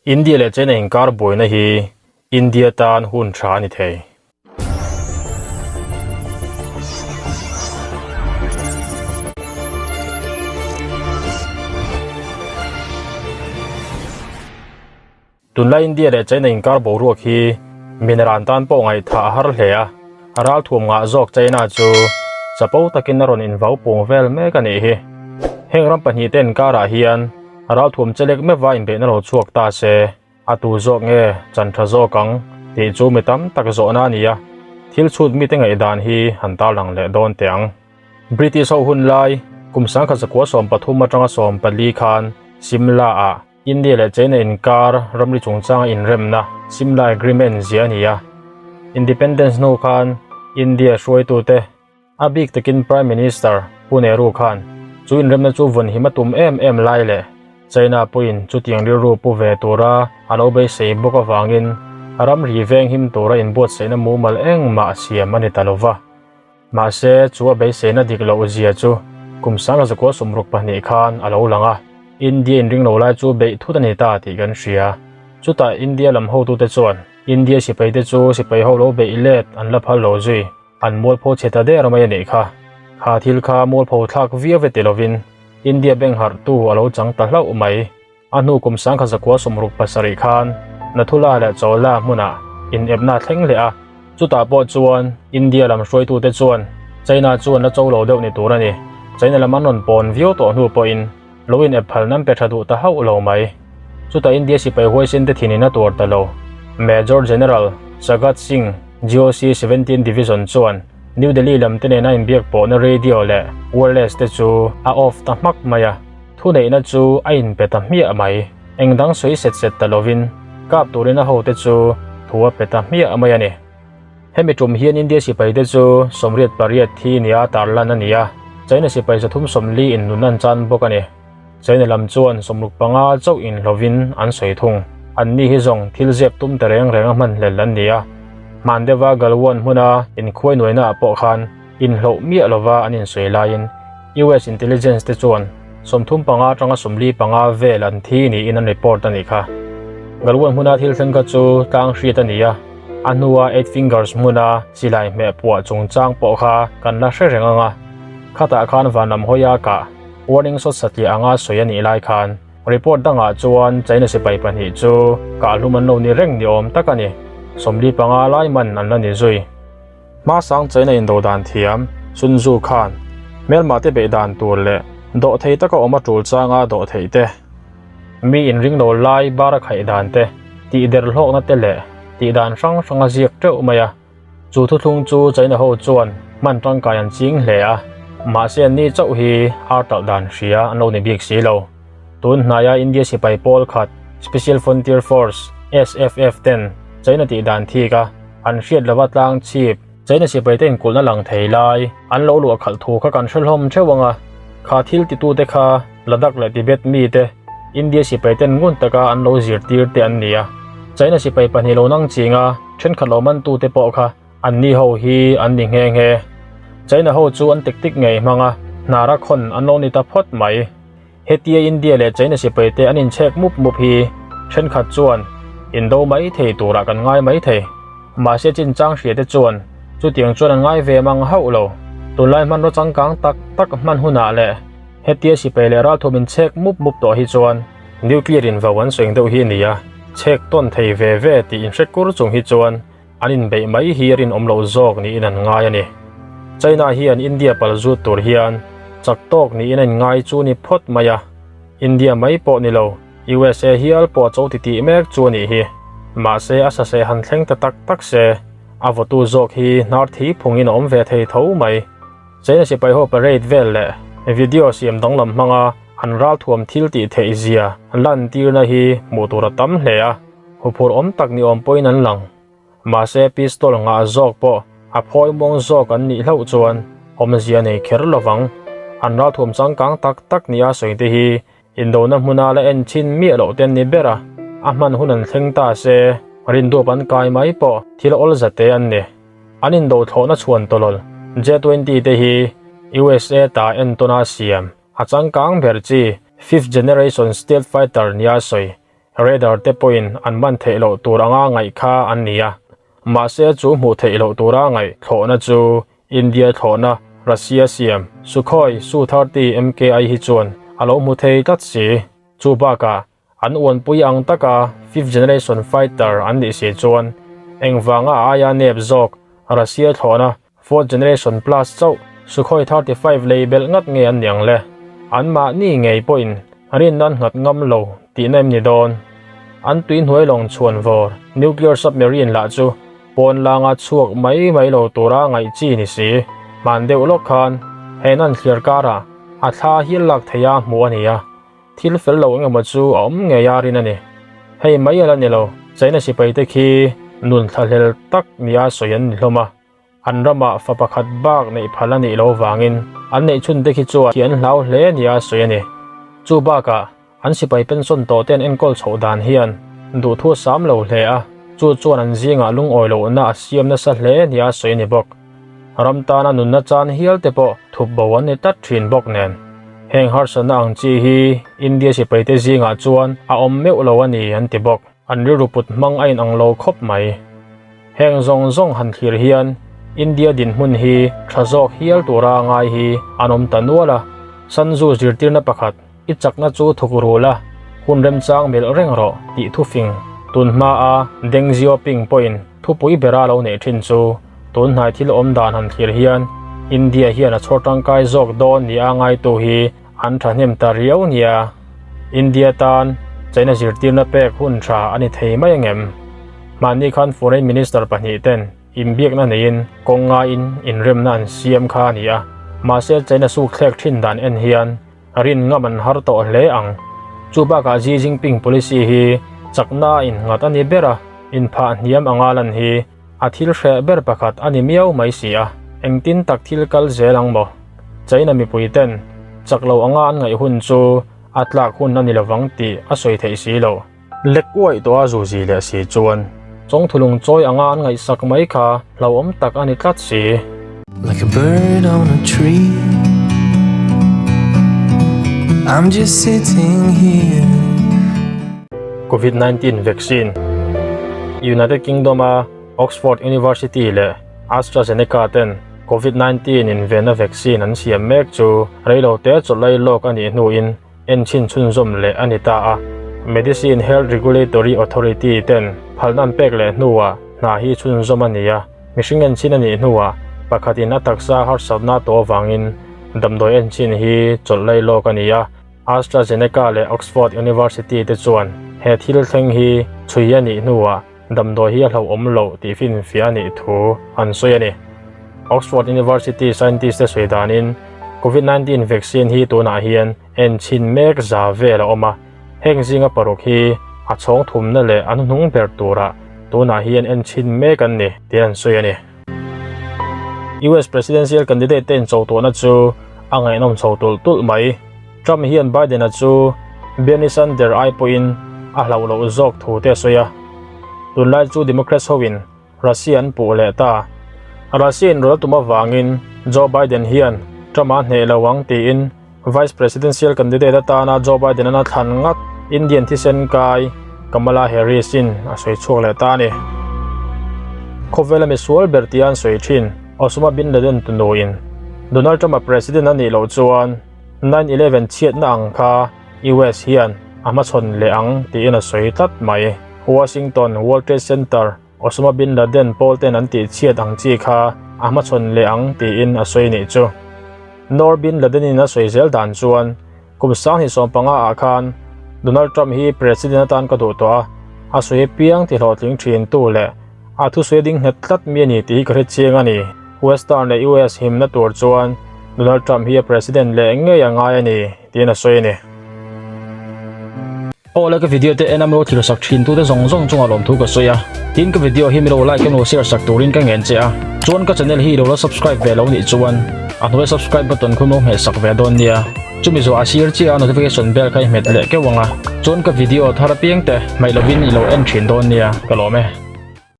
India leh China inkar buaina hi India tan hun tha a ni thei. Tunlai India leh China inkar boruak hi mineral tan pawh ngaihthah a har hle a, a ralthuam ngah zawk China chu chapo takin a rawn invau pung vel mek a nih hi. Heng ram pahnihte inkarah hian ralthuam chelek meuha inbeihna lo chhuak ta se a tu zawk nge chan tha zawk ang tih chu mi tam tak zawhna a ni a, thil chhut mite ngaihdan hi han tarlang leh dawn teh ang. British ho hun lai kum 1913 atanga 14 khan Simla-ah India leh China inkar ramri chungchanga inremna Simla Agreement ziah a ni a. Independence hnu khan India hruaitute, a bik takin Prime Minister Pu Nehru khan chu inremna chu vawnhim a tum em em lai leh China pawhin chutiang rilru pu ve tura a lo beisei bawk avangin ramri venghim tura inbuatsaihna mumal engmah siam a ni ta lova. Mahse, chu a beiseina dik loh zia chu kum 1962 khan a lo lang a, India inring lo lai chu beih thut a ni ta tih kan hria. Chutah India lam hotute chuan India sipaite chu sipai ho lo beih let an la phal lo zui, an mualpho chhe ta der mai a nih kha. Kha thil kha mualpho thlak viau ve ti lovin India bank harhtu a lo chang ta hlauh mai. A hnu kum 1967 khan Nathula leh Chola hmunah inepna a thleng leh a, chutah pawh chuan India lam hruaitute chuan China chu an la cho lo deuh ni tur a ni. China lam an rawn pawn viau tawh hnu pawhin lo inep phalna an pe tha duh ta hauh lo mai. Chutah India sipai huaisen te thinin a tuar ta lo. Major General Jagat Singh, GOC 17 Division chuan New Delhi lam te nena inbiak pawhna radio leh wireless te chu a off ta hmak mai a. Thuneihna chu a inpe ta hmiah mai. Eng dang sawi set set ta lovin kap turin a hote chu thu a pe ta hmiah mai a ni. Hemi tum hian India sipaite chu 88 thi nia tarlan a ni a, China sipai 340 in nun an chan bawk a ni. China lam chuan 65 chauh inhlovin an sawi thung. Anni hi zawng thil zep tum ta reng reng a hman hlel an ni a. Hman deuha Galwan hmuna inkhuai nuainaah pawh khan inhloh miah lova an insawi laiin US intelligence te chuan 35 atanga 45 vel an thi niin an report a nih kha. Galwan hmuna thil thleng kha chu tlang hriat a ni a, a hnua Eight Fingers hmuna silai hmeh puah chungchang pawh kha kan la hre reng ang a. Khatah khan vanlam hawia kah warning shot satliah anga sawi a nih lai khan report dangah chuan China sipai pahnih chu kahhlum an lo ni reng ni awm tak a ni. 45 lai man an la ni zui. Hmasang China indo dan thiam Sun Tzu khan hmelmah te beih dan tur leh dawh thei taka awm a tul changa dawh theih te, mi inring lo lai bar a khaih dan te, tih der hlawkna te leh tih dan hrang hrang a ziak teuh mai a. Chu thuthlung chu China ho chuan hman tangkai an ching hle a, mahse an ni chauh hi ar talh dan hria an lo ni bik si lo. Tun hnaia India sipai pawl khat Special Frontier Force, SFF, ten China tih dan thik a, An hriat lova tlang chhip China sipaite inkulhna lang thei lai an lo luah khalh thu kha kan hre hlawm theuh ang a, kha thil titute kha Ladakh leh Tibet mite India sipaiten ngun taka an lo zirtir te an ni a. China sipai pahnih lo nang ching a, thenkhat lo mantute pawh kha anni ho hi an ni nghe nghe. China ho chu an tactic ngei hmang a, hnar a khawn an lo ni ta phawt mai. Hetia India leh China sipaite an inchhek mup mup hi thenkhat chuan indo mai thei turah kan ngai mai thei. Mahse chinchang hriate chuan chutiang chuan an ngai ve mang hauh lo. Tunlai hmanraw changkang tak tak hman hunah leh hetia sipai leh ralthum inchhek mup mup tawh hi chuan nuclear invo an sawi deuh hi a ni a, chhek tawn thei ve ve tih inhre kur chung hi chuan An inbeih mai hi a rinawm loh zawk niin an ngai a ni. China hian India pal zut tur hian chak tawk niin a inngai chu ni phawt mai a. India mai pawh ni lo, USA hial pawh a cho titih mek chu a nih hi. Mahse a saseh han thleng ta tak tak se, a vawtu zawk hi hnar thi phungin a awm ve thei tho mai. China sipai ho parade vel leh video siam danglam hmanga an ralthuam thil tih theih zia lantirna hi hmuh tur a tam hle a. Huphurh awm tak ni awm pawhin an lang. Mahse pistol ngah zawk pawh a phawi muang zawk an nih hlauh chuan awmzia nei kher lovang. An ralthuam changkang tak tak nia sawi te hi indona hmuna la en chhin miah loh te an ni ber a, a hman hun an thleng ta se rinduap an kai mai pawh thil awl zate an ni. An indo thlawhna chhuan tawlawl J-20 te hi USA ta entawna siam a changkang ber chi fifth generation stealth fighter nia sawi. Radar te pawhin an man theih loh tur anga ngaih kha an ni a. Mahse chu hmuh theih loh tura ngaih thlawhna chu India thlawhna Russia siam Sukhoi Su-30 MKI hi chuan a lo hmu thei tlat si. Chu bakah an uanpui ang taka fifth generation fighter an nih si chuan engvanga a aia nep zawk Russia thlawhna fourth generation plus chauh Sukhoi 35 lei belh ngat nge an ni ang le? Anmahni ngei pawhin rinna an nghat ngam lo tihna em ni dawn? An tui hnuai lawng chhuan vawr nuclear submarine lah chu pawn langa chhuak mai mai lo tura ngaih chi ni si. Hman deuh lawk khan he nan thliar karah a thla hial lak theia hmuh a ni a. Thil fel lo engemaw chu a awm ngei a rin a ni. Hei mai a la ni lo, China sipai te khi nun thlahlel tak nia sawi an ni hlawm a. An ramah fa pakhat bak neih phal a nih loh vangin an neih chhun te khi chuan khi an hlau hle nia sawi a ni. Chu bakah an sipai pension tawh te an enkawl chhoh dan hian duhthu a sam lo hle a, chu chuan an zingah lungawi lohna a siam nasa hle nia sawi a ni bawk. Ram tana nunna chan hial te pawh thup bo an ni tlat thin bawk nen. Heng harsatna ang chi hi India sipai te zingah chuan a awm meuh lo a ni an ti bawk. An rilru put hmang a inang lo khawp mai. Heng zawng zawng han thlir hian India dinhmun hi tha zawk hial tura ngai hi an awm ta nual a. Sun Tzu zirtirna pakhat, I chakna chu thuk rul a, hun remchang melh reng rawh tih thufing tun hmaa Deng Xiaoping pawhin thupui bera lo neih thin chu tun hnai thil awm dan han thlir hian India hian a chhawr tangkai zawk dawn nia ngaitu hi an thahnem ta riau nia. India tan China zirtirna pek hun tha a ni thei mai angem? Hmanni khan Foreign Minister pahnihten inbiakna neiin kawng ngaiin inremna an siam kha a ni a, mahse China sukthlek thin dan en hian rin ngam an har tawh hle ang. Chu bakah Xi Jinping policy hi chakna a innghat a ni ber a, inphah hniam anga lan hi a thil hreh ber pakhat a ni miau mai si a, engtin tak thil kal zel ang maw? China mipui ten chak lo anga an ngaih hun chu a tlak hun a ni lovang tih a sawi theih si lo. Lek uaih tawh a zuzi leh si chuan chawngthulung chawi anga an ngaihsak mai kha hlauhawm tak a ni tlat si. Like a bird on a tree I'm just sitting here. Covid 19 vaccine United Kingdom a Oxford University leh AstraZeneca ten Covid 19 invenna vaccine an siam mek chu reilote chawlh lawk a nih hnuin enchhin chhunzawm leh a ni ta a. Medicine Health Regulatory Authority ten phalna an pek leh hnuah hna hi chhunzawm a ni a, mihring enchhin a nih hnuah pakhatin a taksa harsatna tawh avangin damdawi enchhin hi chawlh lailawk a ni a. AstraZeneca leh Oxford University te chuan he thil thleng hi chhui a nih hnuah damdawi hi a hlauhawm loh tih finfiah a nih thu an sawi a ni. Oxford University scientist te sawi danin Covid 19 vaccine hi tunah hian enchhin mek za vel a awm a, heng zinga paruk hi a chhawng thumna leh a hnuhnung ber turah tunah hian enchhin mek an ni tih an sawi a ni. US presidential candidate te inchawhtuahna chu a ngaihnawm chho tulh tulh mai. Trump hian Biden-a chu Bernie Sanders ai pawhin a hlauh loh zawk thu te a sawi a. Tunlai chu Democrats hoin Russia an puh leh ta. Russia inrawlh tum avangin Joe Biden hian Trump-a hneh lo ang tiin Vice Presidential candidate atana Joe Biden-an a thlan ngat Indian thisen kai Kamala Harris-in a sawi chhuak leh ta a ni. Khawvela misual ber tia an sawi thin Osama bin Laden tunuin Donald Trump-a President a nih loh chuan 9/11 chhiatna ang kha US hian a hmachhawn leh ang tiin a sawi tlat mai. Washington World Trade Center Osama bin Laden pawl ten an tih chhiat ang chi kha a hmachhawn leh ang tiin a sawi nih chu. Noor bin Laden-in a sawi zel dan chuan kum 2015 ah khan Donald Trump hi President atan ka duh tawh a, a sawi apiang ti hlawhtling thin tu leh a thusawi ding nghet tlat mi a ni tih hi ka hre chiang a ni. Western leh US himna tur chuan Donald Trump hi a President leh ngei a ngai a ni tiin a sawi a ni. Aw le ka video te en a milo thlir sak thin tute zawng zawng chungah lawmthu ka sawi a, tin ka video hi milo like emaw share sak turin ka ngen che a, chuan ka channel hi ilo la subscribe ve lo nih chuan a hnuai subscribe button khu milo hmeh sak ve dawn nia, chumi zawh a sir chiah a notification bell kha i hmet leh keuh ang a, chuan ka video thar apiang te hmaih lovin ilo en thin dawn nia ka lawm e.